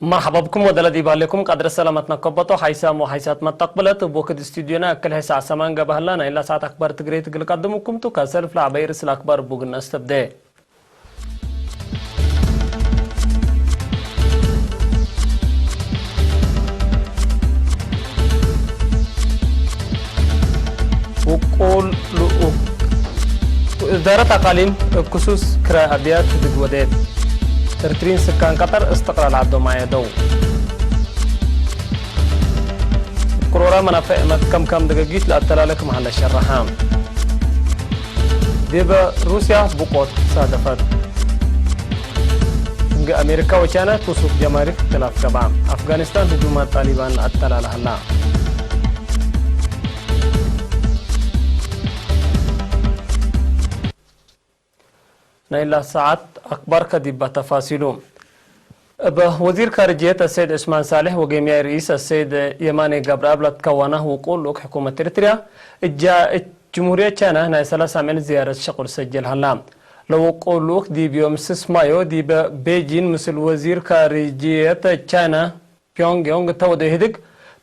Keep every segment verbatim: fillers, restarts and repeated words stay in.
መርሐባ ብኩም ወደለ ዲብ ሀሌኩም ቀድረ ሰላመት ነከበቶ ሐይሳም ወሐይሳት መተቅብለት እብ ወክድ ስቱድዮና እክል ሐይሳ ሰማን ገብአ ህላ። ናይላ ሰዓት አክባር ትግሬ ትግል ቀድሙኩም ቱ። ከሰልፍ ለዐበይ ርእስ ለአክባር ቡግን አስተብደ። ውቁል ልኡክ እዳረት አቃሊም እብ ክሱስ ክራይ አብያት ህድግ ወዴት። እርትሪን ስካን ቀጠር እስትቅላል ዐዶም አየደው። እብ ቅሮራ መናፍዕ መትከምከም ደገጊት ለአተላለ ክም ሀለ ሸረሐ። ዲበ ሩስያ ብቆት ሳደፈት። እንገ አሜሪካ ወቻይና ቱ ሱቅ ጀማሪክ እክትላፍ ገብአ። አፍጋኒስታን ህጁማት ጣሊባን ለአተላለ ሀላ። ናይላ ሰዓት አክባር ከዲባ ተፋሲሉ። እብ ወዚር ካርጅየት አሰይድ ዑስማን ሳልሕ ወጌምያይ ርኢስ አሰይድ የማኔ ገብረአብ ለትከወነ ውቁል ልኡክ ሕኩመት ኤሪትርያ እጃ እት ጅምሁርየት ቻይና ናይ ሰላሳ አምዕል ዝያረት ሸቁል ሰጀል ሀላ። ለውቁል ልኡክ ዲብ ዮም ስስ ማዮ ዲበ ቤጂን ምስል ወዚር ካርጅየት ቻይና ፒዮንግ ዮንግ እተ ወደ ህድግ፣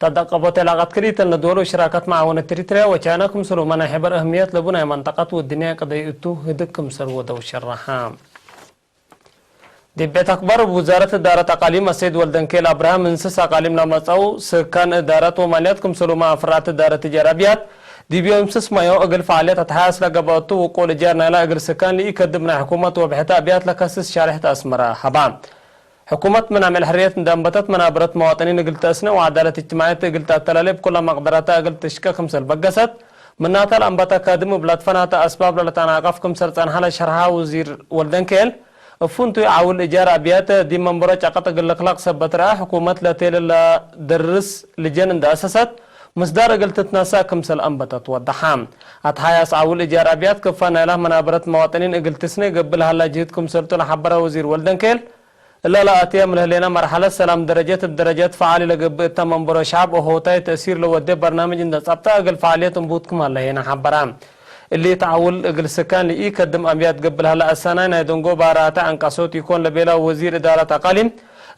ተደቀቦት ዕላቀት ክልኢተን ለድወል ወሽራከት መዓወነት ኤሪትርያ ወቻይና ክምሰልሁመ ናይ ሕበር እህምየት ለቡ ናይ መንጠቀት ወድንያይ ቅደይ እቱ ህድግ ክምሰል ወደው ሸረሐ። ዲብ ቤት አክባር እብ ውዛረት እዳረት አቃሊም አሰይድ ወልደንኬል አብርሃም እንስስ አቃሊም ለመጽአው ስካን እዳረት ወማልያት ክምሰልሁመ አፍራዕት እዳረት እጃር አብያት ዲብ ዮም ስስ ማዮ እግል ፈዓልየት አትሓያስ ለገብአ እቱ ውቁል እጃር ናይላ እግል ስካን ለኢከድም ናይ ሕኩመት ወብሕተ አብያት ለከስስ ሻርሕት አስመረ ሀባ። ሕኩመት ምን አምዕል ሕርየት እንዴ አንበተት፣ መናበረት መዋጠኒን እግል ተአስነ ወዐዳለት እጅትማዕየት እግል ተአተላሌ፣ እብ ኩለ መቅደረተ እግል ትሽቀ ክምሰል በገሰት፣ ምናተ ለአንበተ ካድም እብ ለትፈናተ አስባብ ለልትአናቀፍ ክምሰል ጸንሐ ለሸርሐ ውዚር ወልደንኬል፣ እብ ፍንቱይ ዐውል እጃር አብያት ዲብ መንበሮ ጨቀጥ እግል ልክለቅ ሰበት ረአ፣ ሕኩመት ለቴለ ለደርስ ልጀን እንዴ አሰሰት፣ ምስዳር እግል ትትነሰእ ክምሰል አንበተት ወደሐ። አትሓያስ ዐውል እጃር አብያት ክፋ ናይላ መናበረት መዋጠኒን እግል ትስኔ ገብእ ለሀላ ጅህድ ክምሰልቱ ለሐበረ ውዚር ወልደንኬል፣ እለ ለአትየ ምን ህሌነ መርሐለት ሰላም ደረጀት እብ ደረጀት ፈዓሊ ለገብእ እተ መንበሮ ሸዐብ ኦሆታይ ተእሲር ለወዴ በርናምጅ እንደ ጸብጠ እግል ፈዓልየት እንቡት ክም ሀለ ሄነ ሐበረ። እሊ ተዐውል እግል ስካን ለኢከድም አብያት ገብእ ለሀለ አሳናይ ናይ ደንጎ ባራተ አንቀሶት ኢኮን ለቤለ ወዚር እዳረት አቃሊም፣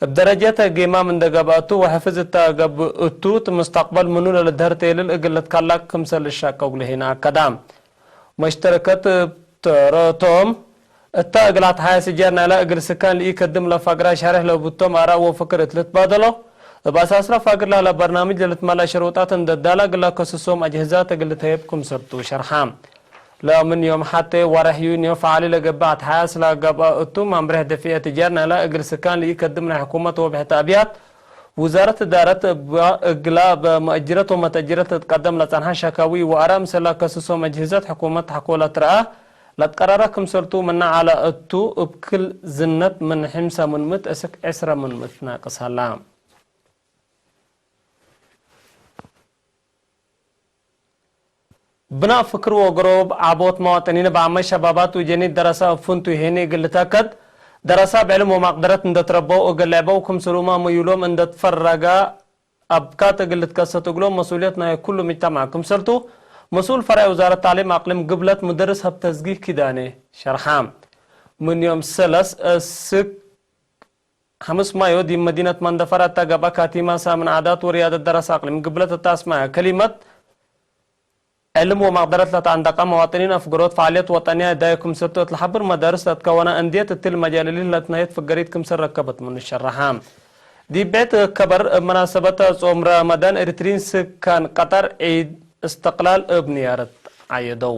እብ ደረጀት ጌማም እንደ ገብአቱ ወሕፍዝ እተ ገብእ እቱ፣ እት ሙስተቅበል ምኑ ለልድሀር ቴልል እግል ልትከለቅ ክምሰል ልሻቀው ለሄነ አከደ። መሽተረከት እብ ተረቶም፣ እተ እግል አትሓያስ እጃር ናይላ እግል ስካን ለኢከድም ለፈግራ ሸሬሕ ለቡቶም አራእ ወፍክር እት ልትባደሎ፣ እብ አሳስለ ፋግር ለሀለ በርናምጅ ለልትመለእ ሸሩጣት እንደ ዳላ እግል ለከስሶም አጅህዛት እግል ልትሀየብ ክምሰልቱ ሸርሐ። ለምን ዮም ሐቴ ወሬሕ ዩንዮ ፈዓሊ ለገብእ አትሓያስ ለገብአ እቱ፣ መምሬሕ ደፊዐት እጃር ናይላ እግል ስካን ለኢከድም ናይ ሕኩመት ወብሕተ አብያት፣ ውዛረት እዳረት እብ እግላ እብ መአጅረት ወመተእጅረት ልትቀደም ለጸንሐ ሸካዊ ወአራእ ምስል ለከስሶም አጅህዘት ሕኩመት ሐቆ ለትረአ ለትቀረረ ክምሰልቱ ምነ ዐለ እቱ፣ እብ ክል ዝነት ምን ሐምሰ ምን ምእት እስክ ዕስረ ምን ምእት ናቅስ ሀላ። ብናእ ፍክር ወገሮብ ዐቦት መዋጥኒን እብ ዓመት ሸባባት ወጀኒት ደረሰ እብ ፍንቱይ ሄኒ እግል ልተአከድ፣ ደረሰ እብ ዕልም ወመቅደረት እንዴ ትረበው እግል ልዕበው ክምሰልሁመ ምዩሎም እንዴ ትፈረገ አብካት እግል ልትከሰት እግሎም መስኡልየት ናይ ኩሉ ምጅተማዕ ክምሰልቱ፣ መስኡል ፈርዕ ውዛረት ተዕሊም አቅሊም ግብለት ሙደርስ ሀብተዝጊ ኪዳኔ ሸርሐ። ምን ዮም ሰለስ እስክ ሐምስ ማዮ ዲብ መዲነት መንደፈራ እተ ገብአ ካቲመ ሳምን ዓዳት ወርያደት ደረሰ አቅሊም ግብለት እተ አስመዐ ከሊመት፣ ዕልም ወመቅደረት ለተአንደቀ መዋጥኒን አፍገሮት ፈዓልየት ወጠንያ እዳዩ ክምሰልቱ እት ለሐብር መዳርስ ለትከወነ እንዴት እትሊ መጃል እሊ ለትነየት ፍገሪት ክምሰል ረከበት ምኑ ሸረሐ። ዲብ ቤት ከበር እብ መናሰበት ጾም ረመዳን ኤሪትሪን ስካን ቀጠር ዒድ እስትቅላል እብ ንያረት ዐየደው።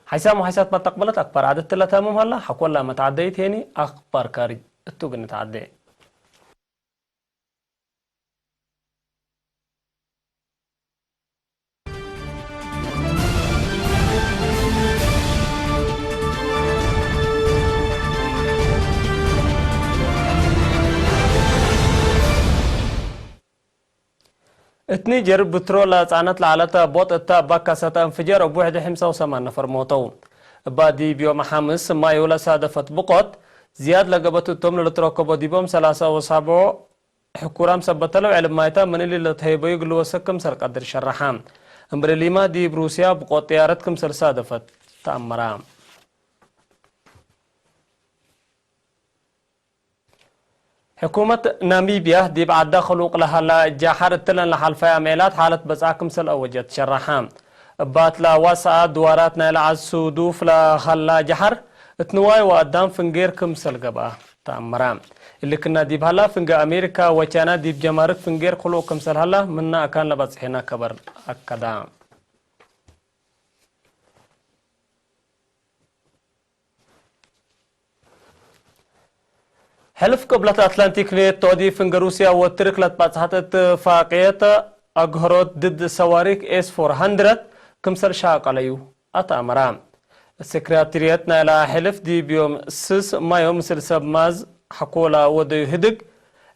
ሐይሳም ወሐይሳት መተቅበለት አክባር ዐደት ለታምም ሀላ፣ ሐቆላ መትዐደይት ሄኒ አክባር ካርጅ እቱ እግል ንትዐዴ። እት ኒጀር ብትሮል ለጻነት ለዐለት ቦጥ እተ እባ ከሰተ እንፍጀር እቡ ሕድ ሕምሳ ወሰማን ነፈር ሞተው። እባ ዲብ ዮም ሐምስ ማዩ ለሳደፈት ብቆት ዝያድ ለገብአት እቶም ለልትረከቦ ዲቦም ሰላሳ ወሳብዑ ሕኩራም ሰበት ተለው ዕልም ማይታ ምን እሊ ለተሀይበዩ እግል ልወሰክ ክምሰል ቀድር ሸረሐ። እምብር እሊማ ዲብ ሩስያ ብቆት ጥያረት ክምሰል ሳደፈት ተአመረ። ሕኩመት ናሚብያ ዲብ ዐዳ ክሉቅ ለሀላ ጀሐር እትለን ለሓልፈየ አምዔላት ሓለት በጽዓ ክምሰል አወጀት ሸረሐ። እባት ለአዋሰአ ድዋራት ናይለ ዐድ ሱዱፍ ለሀላ ጀሐር እት ንዋይ ወአዳም ፍንጌር ክምሰል ገብአ ተአመረ። እሊ ክና ዲብ ሀላ ፍንጌ አሜሪካ ወቻይና ዲብ ጀማርክ ፍንጌር ክሉቅ ክምሰል ሀላ ምነ አካን ለበጽሔነ ከበር አከደ። ሕልፍ ቅብለት አትላንቲክ ኔቶ ዲብ ፍንገ ሩስያ ወትርክ ለትባጽሐት እትፋቅየት አግህሮት ድድ ሰዋሪክ ኤስ ፎር ሀንድረድ ክምሰል ሻቀለዩ አትአመረ። ሰክራትርየት ናይላ ሕልፍ ዲብ ዮም ስስ ማዮ ምስል ሰብ ማዝ ሐኮላ ወደዩ ህድግ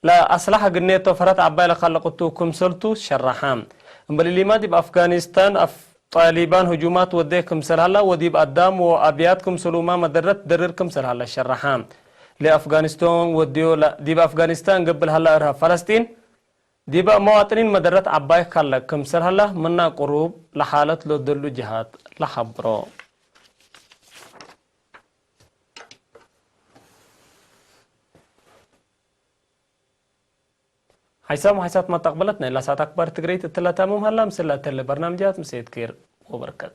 ለአስላሕ እግል ኔቶ ፈረት ዐባይ ለከልቅቱ ክምሰልቱ ሸረሐ። እምበል እሊማ ዲብ አፍጋኒስታን አፍ ጣሊባን ህጁማት ወዴ ክምሰል ሀላ ወዲብ አዳም ወአብያት ክምሰሉማ መደረት ደርር ክምሰል ሀለ ሸረሐ። ለአፍጋኒስታን ወድዮ ለ-፣ ዲብ አፍጋኒስታን ገብእ ለሀላ እርሃብ ፈለስጢን ዲበ መዋጥኒን መደረት ዐባይ ካለ ክምሰል ሀላ ምና ቅሩብ ለሓለት ለደሉ ጀሃት ለሐብሮ። ሓይሳም ወሓይሳት መተቅበለት ናይ ላሳት አክባር ትግረይት እትለ ታምም ሀላ፣ ምስል ለተለ በርናምጃት ምሴት ኬር ወበርከት።